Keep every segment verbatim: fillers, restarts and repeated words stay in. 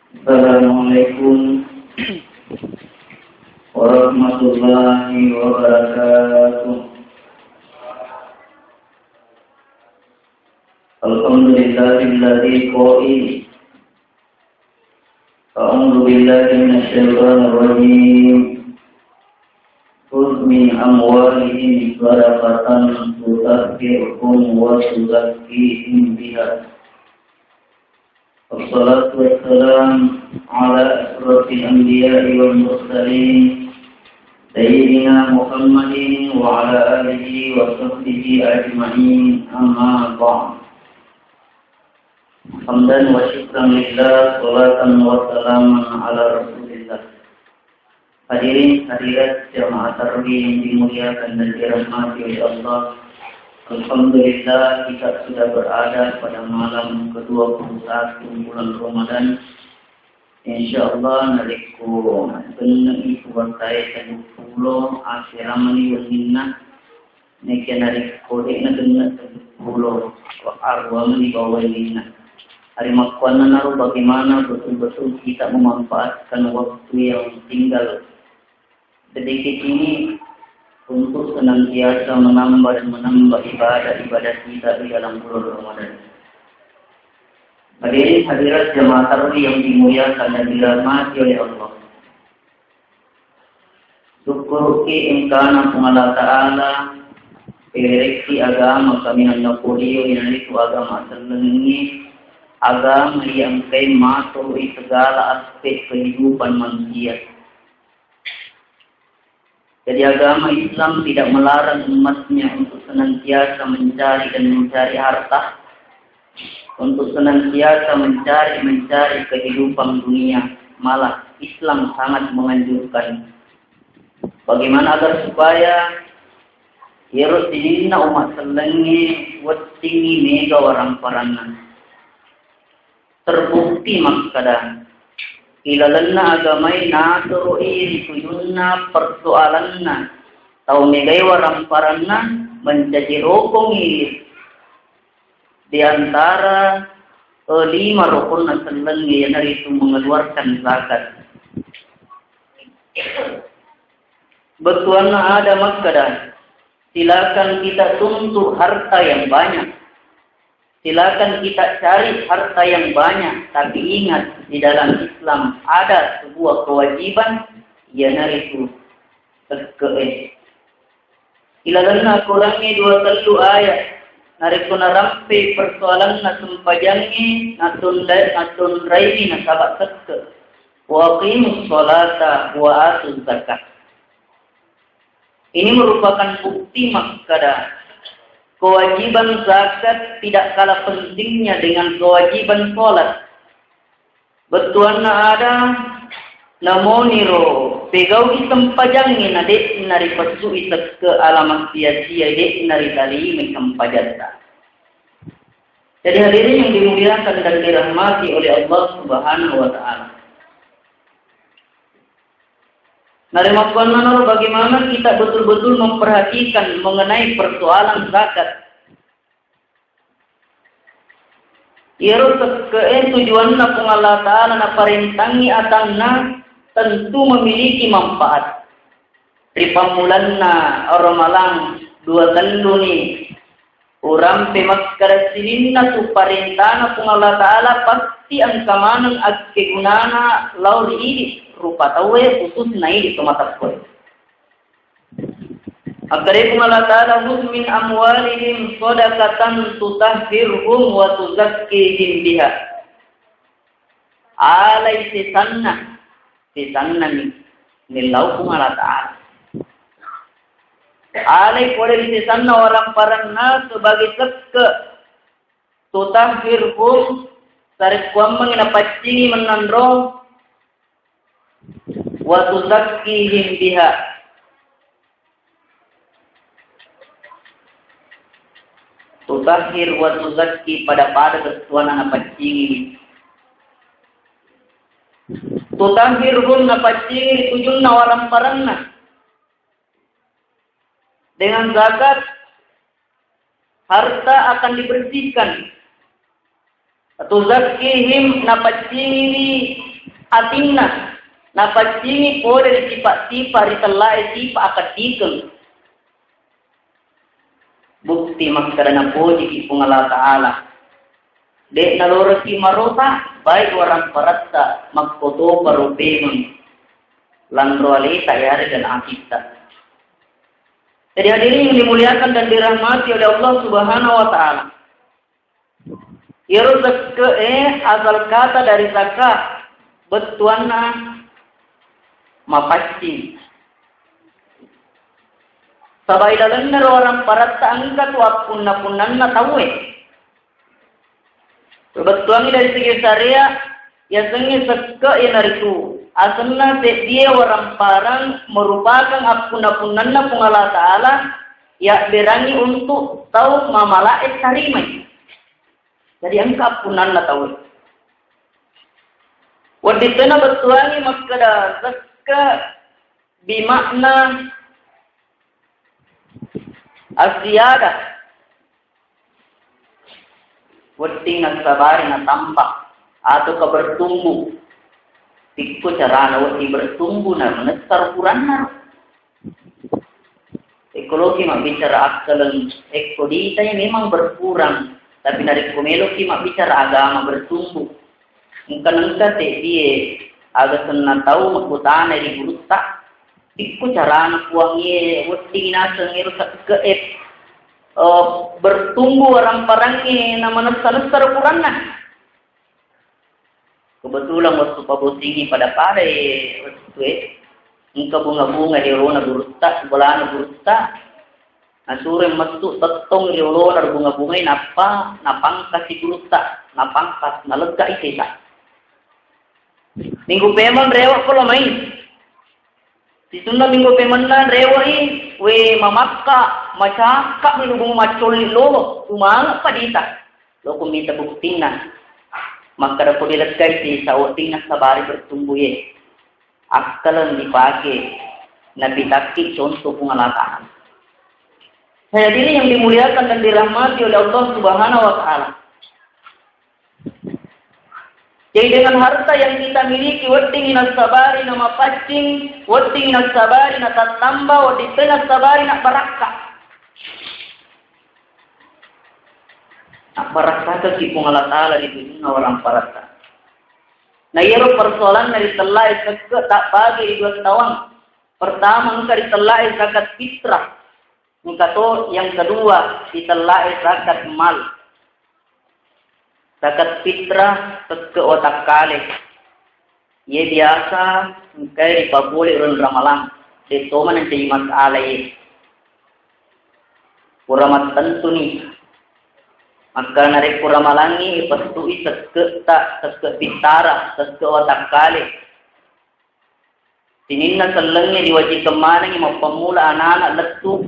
Assalamualaikum warahmatullahi wabarakatuh. Alhamdulillahilladzi qail. A'udzu billahi minasy syaithanir rajim. Khudz min amwalihim shadaqatan tutahhiruhum wa tuzakkihim biha. Wassalatu wassalamu ala asyrafil anbiya'i wal mursalin, sayyidina Muhammadin wa ala alihi wa sahbihi ajma'in, amma ba'd. Hamdan wa syukran lillah, salatan wa salaman ala Rasulillah. Hadirin hadirat jamaah tarawih yang dimuliakan dan dirahmati oleh Allah. Alhamdulillah, kita sudah berada pada malam kedua puluh satu bulan Ramadan. Insya Allah, narekko genne'i puasae telluppulo, aseramani wenninna. Nekia narekko de'na genne'i telluppulo, aruamani bawang wenninna. Hari makkuannanaro bagaimana betul-betul kita memanfaatkan waktu yang tinggal sedikit ini untuk senantiasa menambah dan menambah ibadah-ibadah kita di dalam bulan Ramadan. Hadirin hadirat jamaah tarawih yang dimuliakan dan dirahmati oleh Allah. Sukkuruki engkana Puang Allah Ta'ala, perekki agama kaminang napolio, iyanaritu agama sellengngi, agama yang engkai matoroi segala aspek kehidupan manusia. Jadi agama Islam tidak melarang umatnya untuk senantiasa mencari dan mencari harta, untuk senantiasa mencari-mencari kehidupan dunia. Malah Islam sangat menganjurkan. Bagaimana agar supaya iyaro sininna umat sellengnge wettingngi mega waramparanna. Terbukti makkeda, ilalenna agamae natoroi ri tujunna persoalanna tau megae waramparanna, mencaji rokongi di antara, eh, lima rokonna sellengnge, iyanaritu mengeluarkan zakat. Bettuanna ada makkeda, silakan kita tuntut harta yang banyak. Silakan kita cari harta yang banyak, tapi ingat, di dalam Islam ada sebuah kewajiban, iyanaritu sekke'e. Ilalenna Al-Qurangnge dua tellu ayat, narekko narampe persoalanna sempajangnge, natunda-, natunraini nasaba sekke. Wa aqimus sholata wa atuz zakat. Ini merupakan bukti makkeda kewajiban zakat tidak kalah pentingnya dengan kewajiban sholat. Bettuanna ada, namoniro pegau'i sempajangnge na de'na ripessu'i sekke, alama sia-sia, de'na ritarimai sempajatta. Jadi hadirin yang dimuliakan dan dirahmati oleh Allah Subhanahu wa Ta'ala. Narimakkuannanaro bagaimana kita betul-betul memperhatikan mengenai persoalan zakat. Iyaro sekke'e tujuanna Puang Allah Ta'ala naparentangngi atanna tentu memiliki manfaat. Ri pammulanna Ramalang dua telluni, urampe makkeda sininna tu parentana Puang Allah Ta'ala, pasti engka maneng akkegunana lao ri idi rupa tauwe, khususna idi to mateppe'e. Akkeda Puang Allah Ta'ala, "Khudz min amwalihim shadaqatan tutahhiruhum wa tuzakkihim biha." Alai sesanna, sesanna mi, millau Puang Allah Ta'ala. Alai pole ri sesanna waramparanna sebagai sekke, tutahhiruhum, sarekkuammengngi napaccingi mennanro, wa tuzakkihim biha. Tutahhir wa tuzakki pada-pada bettuanna napaccingi. Tutahhiruhum napaccingi ri tujunna waramparanna. Dengan zakat, harta akan dibersihkan. Tuzakkihim, napaccingiwi atinna, napaccingi pole ri sipa-sipa, ri tellae sipa akeddikeng. Bukti makkeda napojiki Puang Allah Ta'ala. De' naloroki marota, baik waramparatta, makkotoparo pemeng lanro aleta yarega na atitta. Jadi hadirin yang dimuliakan dan dirahmati oleh Allah Subhanahu wa Ta'ala. Iyaro sekke'e asal kata dari zakat, bettuanna mapaccing. Saba' ilalenna ro waramparatta engka tu appunna-punnanna tauwe. Bettuangngi dari segi syariat, yasengnge sekke' iyanaritu asenna seddie waramparang merupakan appunna-punnanna Puang Allah Ta'ala yabberangi untuk tau mamala'e tarimai. Jadi engka appunnanna tauwe. Wedding tena bettuangngi makkeda sekke' bima'na assiada. Wedding nassabari natamba atau ke bertumbuh. Ikko carana wedding bertumbuh na menessar ukuranna. Ekko loki mabbicara akkaleng, ekko ditai memang berkurang, tapi narekko meloki mabbicara agama bertumbuh. Engka-engka seddie aga senna tau makkutana ri gurutta, ikko carana Puangnge wedding naseng ero sekke'e, eh, bertumbuh waramparangnge na manessa-nessa ukuranna. Kebetulan wettu pabotingi pada-pada e wettue, engka bunga-bunga di olona gurutta, bolana gurutta, nasuro mettu tettong ri olona bunga-bungai, nappa napangkasi gurutta, napangkas, naleggai sesa. Minggu pemeng rewe' ko lo mai. Situnna minggu pemenna rewe'i, we mamakka, macakka mi lubung maccolli lolo, tumanga padita. Loko mita buktinna. Makkada ko dileggai sesa wedding nassabari bertumbuh ye. Akkaleng dipake, napitakki contoh Puang Allah Ta'ala. Hadirin yang dimuliakan dan dirahmati oleh Allah Subhanahu wa Ta'ala. Jadi dengan harta yang kita miliki, wedding nassabari na mapaccing, wedding nassabari na tattamba, wedding nassabari na barakka. Na barakka ki Puang Allah Ta'ala di dunia orang paratta. Nah, iyaro persoalan dari tellae sekke' tak bagi di dua tawang. Pertama, engka di tellae zakat fitrah. Engka to yang kedua, ditellae zakat mal. Zakat fitrah, sekke' watakkale. Iye biasa engkae ripapole uleng Ramalang. De' to maneng jadi masalah iye. Pura mattentuni. Maka narekko Ramalangngi, ipessu'i sekke'ta, sekke' pittara, sekke' watakkale. Sininna sellengnge riwajikeng manengngi mappammula ana'-ana' lettu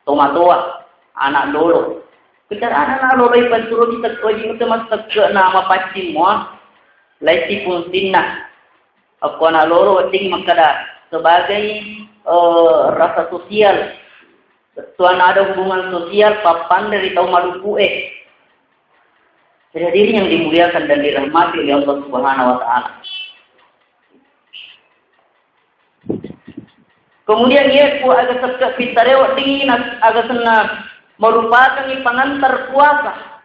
tomatoa, ana' lolo. Kecarana ana' lolo ipassuro ditekkoji mute massekke'na mapaccing mua, laissi fungsinna. Akko ana' lolo wedding makkeda sebagai, eh, rasa sosial. Bettuanna ada hubungan sosial pappanre ri tau malupu'e. Jadi hadirin yang dimuliakan dan dirahmati oleh Allah Subhanahu wa Ta'ala. Kemudian, iya ku aga sekke' pittare weddingngi na aga senna merupakan pengantar puasa.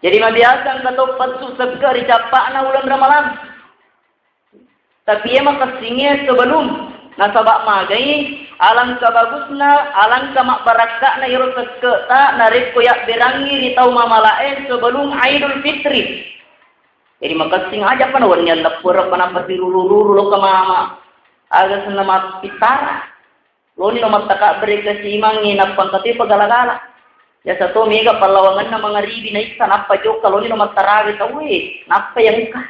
Jadi mabiasa engka to pessu sekke' ri cappa'na uleng Ramalang. Tapi iya makessingnge sebelum, nasaba' magai, alangka bagusna, alangka mabbarakka'na iyaro sekke'ta narekko yabberangngi ri tau mamala'e sebelum Aidul Fitri. Jadi makessing aja pa nawenni alleppereng pa nappa siruru-ruru loka mama. Aga senna mappittara. Loni lo mattakabbere kasimangnge nappa engka topa gala-gala. Biasa to mega pallawangenna mangaribi naissa nappa jokka loni lo mattarawe tauwe, nappa yang engka.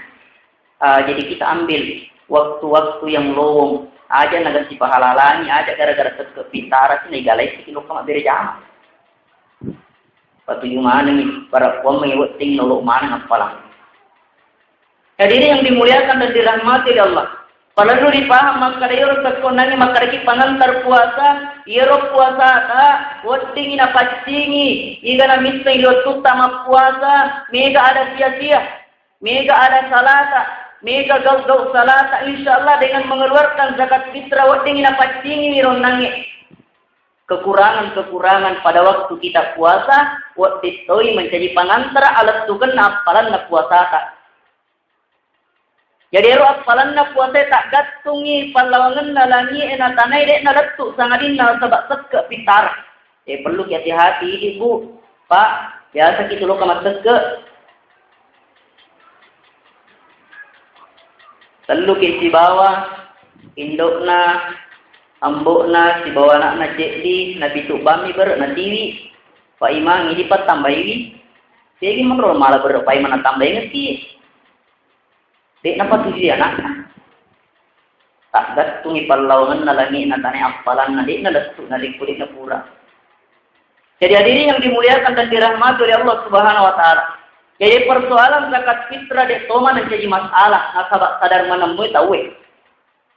Ah, jadi kita ambil waktu-waktu yang lowong. Aja naga sipahalalangi, aja gara-gara sekke' pittara si naigalai si lokka mabbere jama. Patuju manengi, para kuammai wedding nolo maneng appalang. Hadirin yang dimuliakan dan dirahmati oleh Allah. Parellu ripahang makkeda iyaro sekko onnangnge makkedaki pangantar puasa, iyaro puasata weddingngi napaccingi, igana misseng ri wettutta mappuasa, mega ada sia-sia, mega ada salata, mega gau-gau salata, insya Allah dengan mengeluarkan zakat fitrah weddingngi napaccingi iro onnangnge. Kekurangan-kekurangan pada waktu kita puasa, wedding toi menjadi pangantara alettukenna appalanna puasata. Jadi ero appalanna puasae taggattungngi pallawangenna langi'e na tanae de'na lettu sangadinna nasaba sekke pittara. Eh, perlu ki hati-hati idi, Bu. Pak, biasa ki tuloka massekke. Tellu ki sibawa indo'na, ambo'na, sibawa ana'na ceddi, napitu bammi bere' natiwi. Pak Imang idi pattambaiwi. Segi menro mala bere' Pak Imang natambai ngeti. De'na patuju ana'na. Taggattungi pallawangenna langi'na tanae appalanna, de'na lettu narekko de'na pura. Jadi hadirin yang dimuliakan dan dirahmati oleh Allah Subhanahu wa Ta'ala. Jadi persoalan zakat fitrah de' toma menjadi masalah, nasaba sadar manemmui tauwe.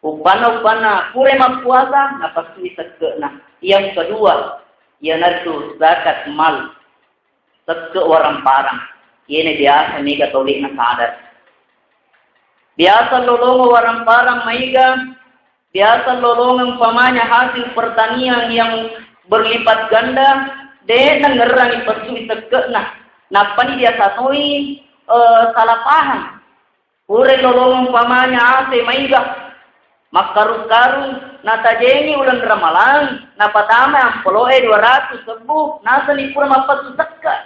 Uppanna-uppanna pura mappuasa, napassui sekke'na. Yang kedua, iyanaritu zakat mal. Sekke' waramparang. Iyena biasa mega tau de'na sadar. Biasa lolongeng waramparang maiga, biasa lolongeng umpamanya hasil pertanian yang berlipat ganda, de'na ngerrangi pessui sekke'na. Nappani biasa toi, eh, salah paham. Pura lolongeng umpamanya ase maiga, makkarung-karung, natajengi uleng Ramalang, napatama ampolo'e dua ratus sebbu, nasani pura mappessu sekke'.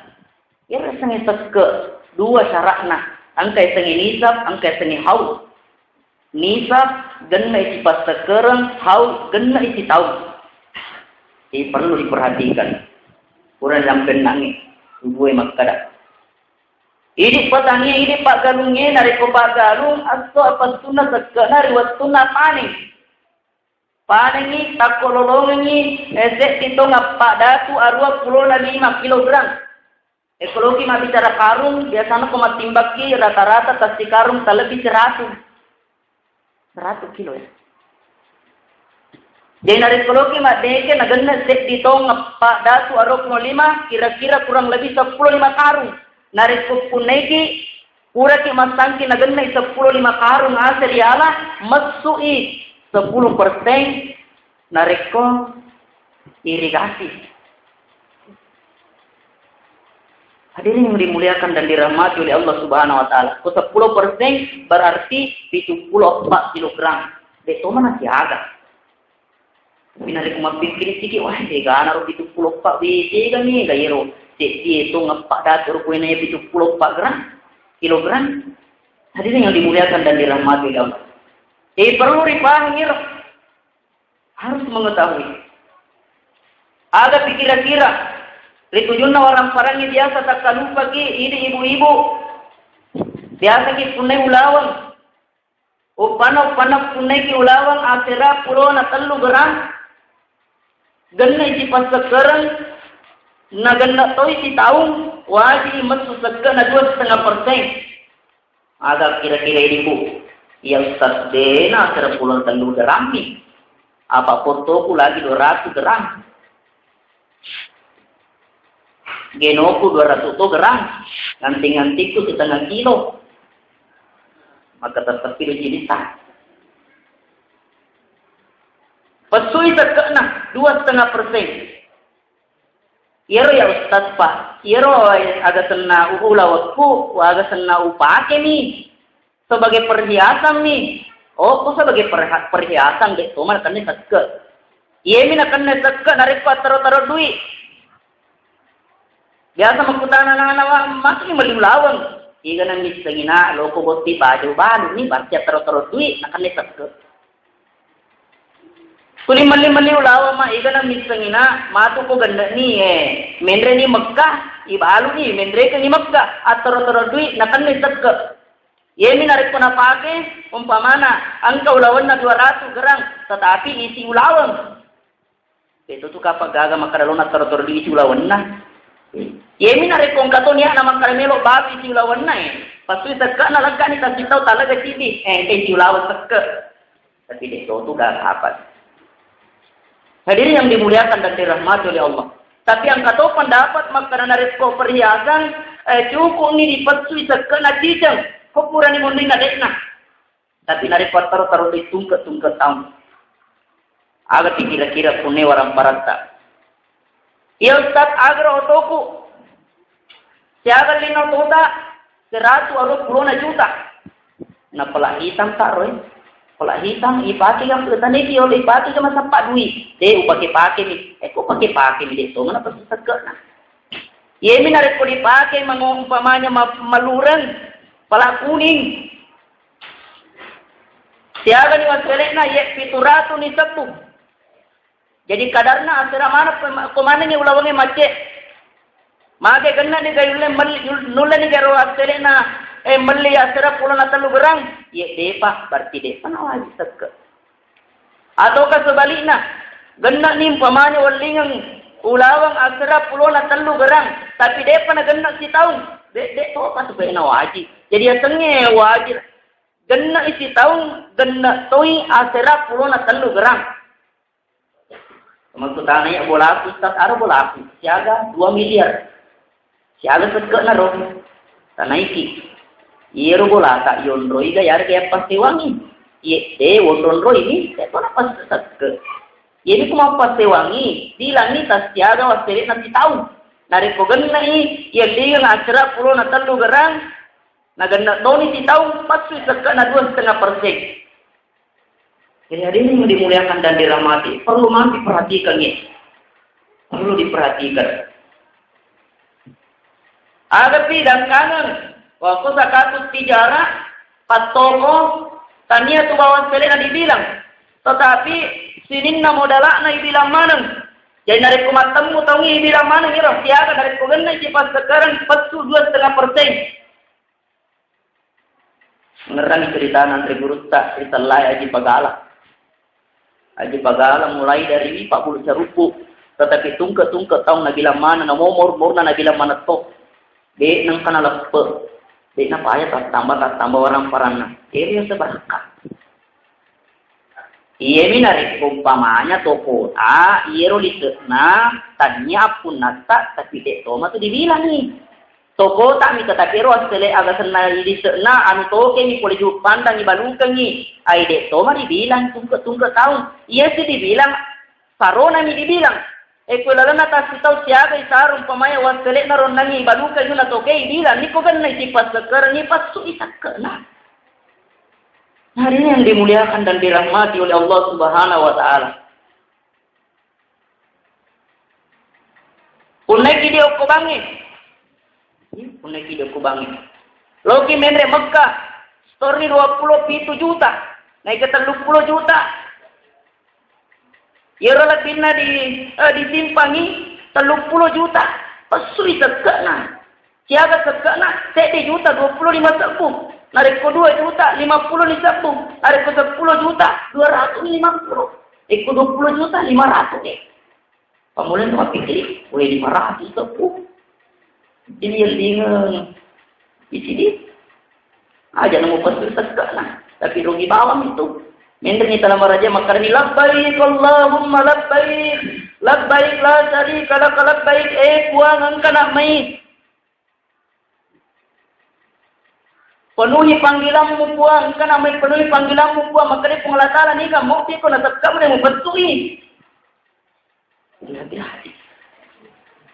Iyaro yasengnge sekke', dua syaratna, engka yasengnge nisab, engka yasengnge haul. Nisab genna isi passekkereng, haul genna isi taung. Jadi perlu diperhatikan. Pura dalam gennangnge, tubuhe makkeda. Idi' patani, idi' paggalungnge, narekko paggalung, esso apessunna sekke'na ri wettunna paneng. Panengngi, takko lolongengngi, eh, seddi tong eppa datu arua pulona lima kilogram. Ekologi mabbicara karung, biasana ko mattimbakki rata-rata tassikarung talebbi siratu. Seratus kilo ya. Jadi narekko loki maddeke nagenna seddi tong eppa datu arua pulona lima, kira-kira kurang lebih seppulo lima karung. Narekko punnaiki, puraki massangki nagenna seppulo lima karung ase riala, messui sepuluh persen narekko irigasi. Hadirin yang dimuliakan dan dirahmati oleh Allah Subhanahu wa Ta'ala. Ko seppulo persen berarti pitu pulo eppa kilogram. De' to mana siaga. Tapi narekko mappikiri siki, wah, egana ro pitu pulo eppa, be, tega mi, ga iyaro. Cek, iye to ngeppa datu ro kuena pitu pulo eppa gram, kilogram. Hadirin yang dimuliakan dan dirahmati oleh Allah. Jadi perlu dipahami ro. Harus mengetahui. Aga pikira-kira, ri tujunna waramparang biasa takkalupaki idi ibu-ibu. Biasa ki punnai ulaweng. Uppanna, uppanna punnai ki ulaweng asera pulona tellu gerang. Genna isi passekkereng, na genna toi sitaung, waji messu sekke'na dua setengah persen. Aga kira-kira idi, Bu? Ya Ustaz, dena asera pulona tellu gerang mi. Apa fotoku lagi dua ratus gerang. Genoku dua ratus to gerang. Nganti-ngantiku setengah kilo. Maka tetap kilo jenisnya. Pessui sekke'na dua setengah persen. Iyaro ya Ustaz, Pak, iyaro aga senna ulawekku, aga senna upake mi sebagai perhiasan mi. Oh, ku sebagai perha-, perhiasan, de' to mana kenne sekke. Iyemi nakenne sekke narekko attaro-taro dui. Biasa makkutana anak-anak, "Matu ni melli ulaweng?" Igana missengina loko botti baju balu ni, berarti attaro-taro dui nakenne sekke. Tuli melli-melli ulaweng ma, igana missengina, matu ko genne ni, eh, menre ni Mekkah, ibalu ni, menre ni Mekkah, attaro-taro dui nakenne sekke. Iyemi narekko napake, umpamana engka ulawenna dua ratus gerang, tetapi isi ulaweng. Beto tu kapang gaga makkada lona taro-taro dui isi ulawenna. Iyemi narekko engka to niatna makkada melo balu isi ulawenna, eh. Pasui sekke'na lekkani tasitau talaga cidi, eh, engka isi ulaweng sekke. Tapi de' to tu dapat. Hadirin yang dimuliakan dan dirahmati oleh Allah. Tapi engka to pendapat makkeda narekko perhiasan, eh, cukup ni dipessui sekke'na ciceng. Ko purani monrinna de'na. Tapi narekko taro-taro di tungke-tungke taung. Aga kira-kira punne warang paratta. Iya Ustaz, agaro otoku. Siaga lino tota, seratu aro pulona juta. Na pela hitam tak roy. Pela hitam ipake yang petani ki oleh ipake sama sempat duit. De' upake-pake mi. Eh, ko pake-pake mi de' to mana pasti sekke'na. Iyemi narekko dipake mango umpamanya ma-, malureng, pela kuning. Siagani wassele'na, iye pitu ratu ni sebbu. Jadi kadarna asera maneng pe-, ko manengngi ulawengnge macce. Mage genna ni gayulle melli, nulle ni garo wassele'na, eh, melli asera pulona tellu gerang. Iye de'pa, berarti de'pa nawajib sekke'. Ataukah sebalikna, genna ni umpamanya wellingeng ulaweng asera pulona tellu gerang, tapi de'pa na genna sitaung, de', de' topa supaya na wajib. Jadi yasengnge wajib, genna sitaung, genna toi asera pulona tellu gerang. Maksudana ya bola Ustaz, aro bola siaga dua miliar. Siaga sekke'na ro. Tanaiki. Iyero bolata yonroi ga yarega yappasewangi. Iye, de, wonronroi ni, de, tona pas sekke'. Iyeni ku mappasewangi, bilangi tassiaga wassele'na sitaung. Narekko genna'i, iya lingeng asera pulona tellu gerang, na genna toni sitaung, passui sekke'na dua setengah persen. Jadi hadirin yang dimuliakan dan dirahmati, perlu mati perhatikan ya. Perlu diperhatikan. Aga pi dangkangan, waktu zakatut tijarah, pattoko, tania tu bawang selena dibilang. Tetapi sininna modalakna ibilang maneng. Jadi narekko mattemmu taungi ibilang maneng iro siaga narekko genna isi passekarang pettu dua setengah persen. Ngerrangi ceritana anre gurutta, ritellai Aji Pagala. Aji Pagala mulai dari Pak Bulu Sarubbu, tetapi tungke-tungke taung nabilang maneng, namo mor-, morna nabilang manetto. De' nengka naleppe'. De' napaya tattamba-tattamba warang paranna. Eri sebarakka. Iyemi narekko umpamanya tokota, iyero lise'na, tania appunnatta, tapi de' toma tu dibilangi. Tokota mi tetapi ero assele aga senna lise'na, anu toke mi pole juhuk pandang ibalukengi, ai de' toma dibilang tungke-tungke taung. Iya si dibilang, sarona mi dibilang. E, ko lalenna tassitau siaga isaro umpamanya wassele'na ronnangi ibalukengi na toke ibilang, niko genna isi passekereng, ipassu i sekke'na. Hadirin yang dimuliakan dan dirahmati oleh Allah Subhanahu wa Ta'ala. Punnai ki dio ko bangi. Punnai ki dio ko bangi. Loki menre Mekah, store ni dua puluh pitu juta, naik ke tellu puluh juta. Iyaro lebbinna di, eh, disimpangi tellu puluh juta. Pessui sekke'na. Siaga sekke'na seddi juta dua puluh lima sebbu. Narekko dua juta lima puluh ni sebbu. Narekko seppulo juta dua ratus lima puluh. Rekko dua puluh juta lima ratus ni. Pamulana mappikiri, weh, lima ratus sebbu. Jadi yellingeng isidi. Aja namo pasti sekke'na. Tapi rugi bawang itu. Menreni tala maraja makkarani, "Labbaik Allahumma labbaik. Labbaik la syarika laka labbaik." Eh, Puang, engka nak mai. Penuhi panggilanmu, Puang. Engka nak mai penuhi panggilanmu, Puang. Makkeda Puang Allah Ta'ala, niga mau piko na sekke'mu de mupettui. Jadi hati-hati.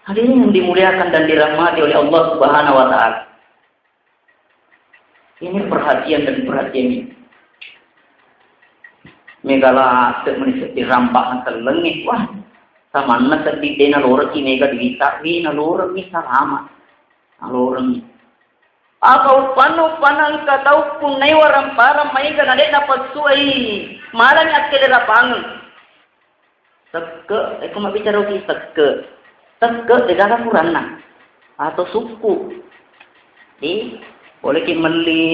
Hadirin yang dimuliakan dan dirahmati oleh Allah Subhanahu wa Ta'ala. Ini perhatian dan perhatian ini. Mega late meni seddi rampak na sellengi. Wah, samanna seddi de naloreng i mega duita, wi naloreng mi salama. Naloreng mi. Apa uppanna, uppanna engka tau punnai warang-parang maega na de napessuai. Malani akkelerapangeng. Sekke, eko mabbicara ki sekke. Sekke degaga kuranna. Atau sukku. Di, boleh ki melli,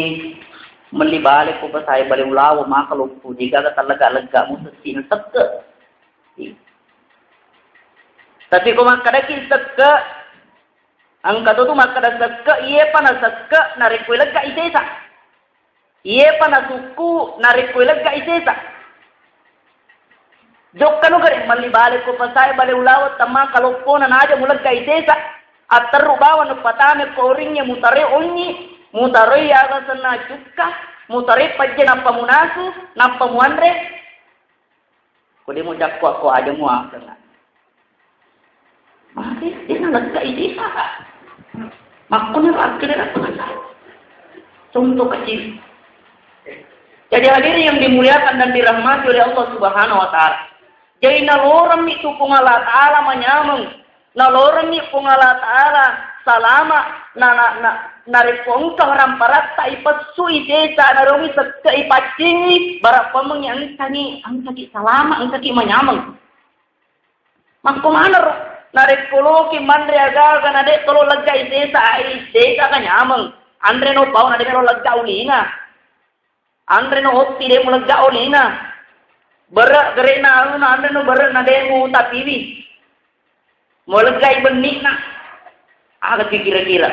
melli bale ko pasai bale ulawa maka loppu. Degaga tallega-lega mu sessina sekke. Di. Tapi ko makkadaki sekke, engka to tu makkada sekke, iyepa na sekke, narekko ilegga isesa. Iyepa nasukku narekko ilegga isesa. Jokkano gare' melli bale ko pasae, bale ulaweng, temmaka loppona, naja muleggai sesa. Atterru bawang nupatame ko oringnge, mutaroi onnyi, mutaroi aga senna cukka, mutaroi pejje nappa munasu, nappa muanre. Ko de' mujakko ko aja muasenna. Mate, de' naleggai sesa. Makkoni rakkede rakkasa. Contoh kecil. Jadi hadirin yang dimuliakan dan dirahmati oleh Allah Subhanahu wa Ta'ala. Jadi naloremmi tu Puang Allah Ta'ala manyameng. Naloremmi Puang Allah Ta'ala salama. Na, na, na, narekko engka waramparatta ipessui sesa, narongi sekke ipaccingi, bara pemeng engkani, engkaki salama, engkaki manyameng. Makko manero, narekko loki manre aga-aga na de' tolo leggai sesa, ai sesa ka nyameng. Anre no pau na de' melo lega ulina. Anre no otti de' mulegga olina. Bere' gere'na aluna, anre no bere' na de' mutapiwi. Muleggai benni'na. Aga ki kira-kira?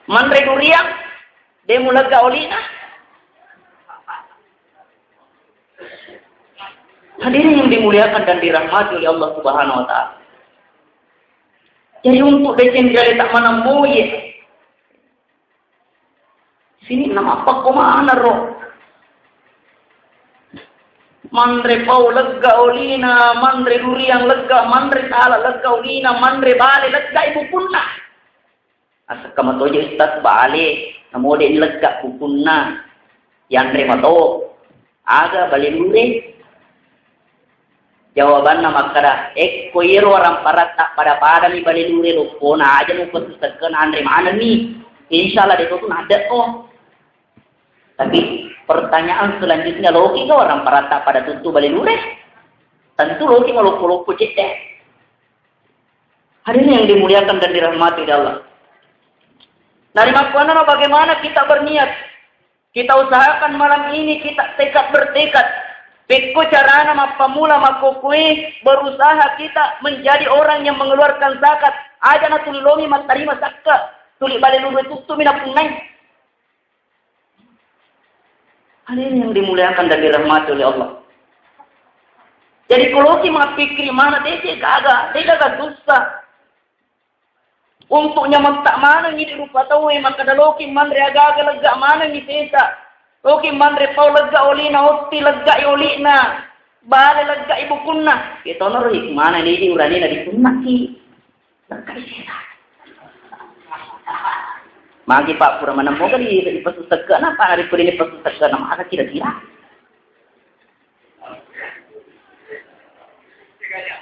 Manre duriang, de' mulegga olina. Hadirin yang dimuliakan dan dirahmati oleh Allah Subhanahu wa Ta'ala. Jadi, untuk deceng gale tak mana moye. Sini nama apa kemana roh? Manre pau lega olina, manre duriang lega, manre sala lega olina, manre bale lega ibukunna. Asakka matoje Ustaz bale, namo de' lega bukunna. Yanre mato. Aga bale lure? Jawabanna makkada, ekko iyero waramparatta pada-padami bale lure loppona, aja mupesu sekkena anre manenni. Insya Allah de' to tu nadekko. Tapi pertanyaan selanjutnya, loki ga waramparatta pada tuttu bale lure? Tentu loki maloppo-loppo cedde. Hadirin yang dimuliakan dan dirahmati oleh Allah. Narimakkuannana bagaimana kita berniat? Kita usahakan malam ini kita tekad bertekad. Pekko carana mappamula makkokkoe berusaha kita menjadi orang yang mengeluarkan zakat. Aja natuli lomi mattarima sakka. Tuli bale lure tuttu mi napunnai. Hadirin yang dimuliakan dan dirahmati oleh Allah. Jadi, ko loki mappikiri mana, de' gaga, de' gaga susah. Untuk nyametta maneng idi rupa tauwe, makkada loki manre aga-aga lega maneng i sesa. Loki manre pau lega olina, otti lega i olina, bale lega i bukunna. Itonaro hikmana idi uranina disunnaki. Magi Pak pura manemmoga di, di pesu sekkena, Pak, hari pura di pesu sekkena, maka kira-kira.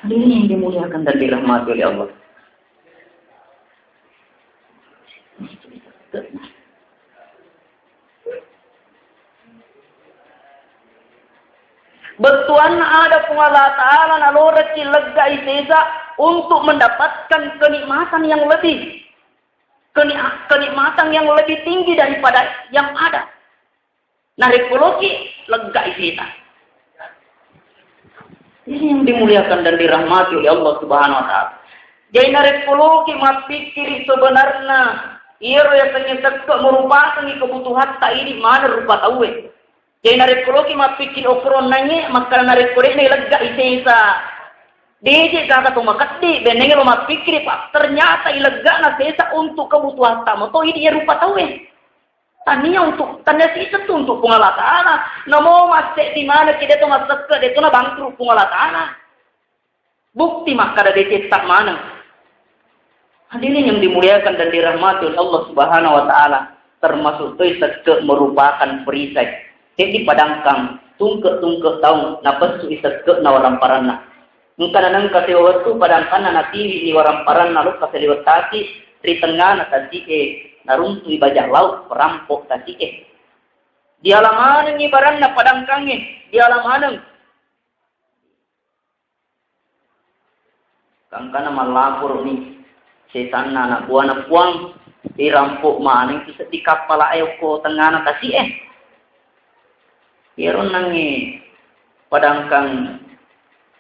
Ini yang dimuliakan dan dirahmati oleh Allah. Bettuanna ada Puang Allah Ta'ala naloreki lega i sesa untuk mendapatkan kenikmatan yang lebih, keni-, kenikmatan yang lebih tinggi daripada yang ada. Narekko loki lega i sesa. Ini yang dimuliakan dan dirahmati oleh Allah Subhanahu wa Ta'ala. Jadi, narekko loki mappikiri sebenarna iyaro yasengnge sekke merupakangngi kebutuhatta idi maneng rupa tauwe. Jadi, narekko loki mappikiri okkoronnangnge, makkada narekko de'na ilegga i sesa, deje gaga to makeddi, bennengnge lo mappikiri, Pak, ternyata ileggana sesa untuk kebutuhatta moto idi iya rupa tauwe. Tania untuk, tania siseng tu untuk Puang Allah Ta'ala. Namo masseddi manekki, de to massekke, de to nabangkrut Puang Allah Ta'ala. Bukti makkada decetta maneng. Hadirin yang dimuliakan dan dirahmati oleh Allah Subhanahu wa Ta'ala, termasuk toi sekke merupakan perisai. Seddi padangkang, tungke-tungke taung, napessu i sekke na waramparanna. Engka nanengka sewa wettu padangkanna natiwi ni waramparanna lokka saliweng tasi, ri tengngana tasi'e, naruntui bajak laut, perampok tasi'e. Diala manengngi baranna padangkangnge, diala maneng. Gangkana mallaporo'ni setanna anak buana, "Puang, irampok manengki seddi kappala'e okko tengngana tasi'e." Iyaro nangnge padangkang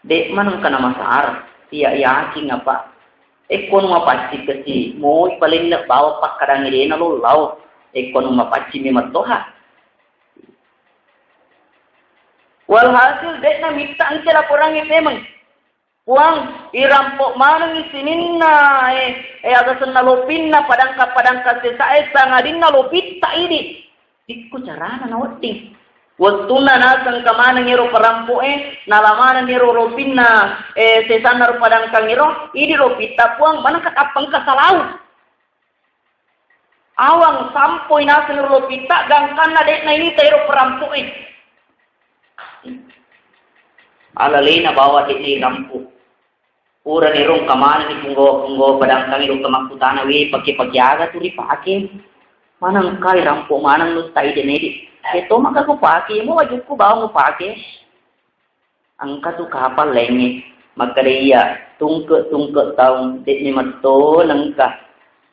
de' manengka namasara, iya yakin apa. Ekko nu mapaccing kesi, moi palenna bawa pakkadangnge de'na lo lao. Ekko nu mapaccing memang toha. Walhasil, de'na mitta engka laporangnge pemeng. Puang, irampo manengngi sininna, eh, eh, agasenna lopinna, padangka-padangka sesae, sangadinna lopitta idi. Ikku carana nawedding. Wettunna nasengka maneng ero parampo'e, nala maneng ero lopinna, eh, sesanna ro padangkangngero, idi lopitta, Puang, manengka tappengka salau. Awang sampoi naseng ro lopitta, gangkanna de'na ita ero parampo'e. Alalena bawa de'na irampo. Purani ro engka manenni punggawa-punggawa padangkangnge ro engka makkutana, "We, pake-pake aga tu ripake? Maneng engka irampo maneng lutta ide nedi." "Seto maka kupake, mo wajukku bawang upake." Engka tu kapang laingnge makkeda, "Iya, tungke-tungke taung, de'ni metto nengka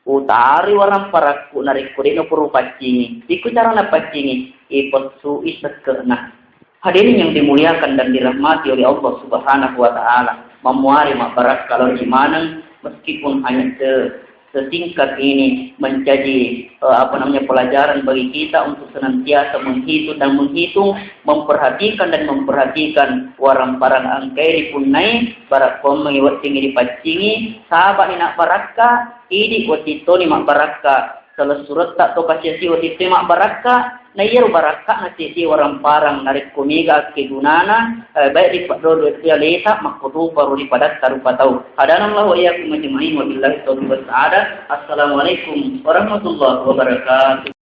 utaroi waramparakku narekko de'na pura upaccingi." Ikku carana paccingi, ipessu'i sekke'na. Hadirin yang dimuliakan dan dirahmati oleh Allah Subhanahu wa Ta'ala, mammuare mabbarakka lao ri maneng, meskipun hanya se-, sesingkat ini menjadi, eh, apa namanya, pelajaran bagi kita untuk senantiasa menghitung dan menghitung, memperhatikan dan memperhatikan waramparang engkae ripunnai, barakkuammengi weddingngi ripaccingi, saba'ni nabbarakka, idi wedding toni mabbarakka. Selessuretta to kasi-asi wedding toi mabbarakka, na iyaro barakka'na sieddie waramparang narekko mega akkegunana, eh, baik ri paddodo ri aleta, makkotoparo ri padatta rupa tau. Hadanallahu wa iyyakum ajma'in, wabillahi taufiq was sa'adah. Assalamualaikum warahmatullahi wabarakatuh.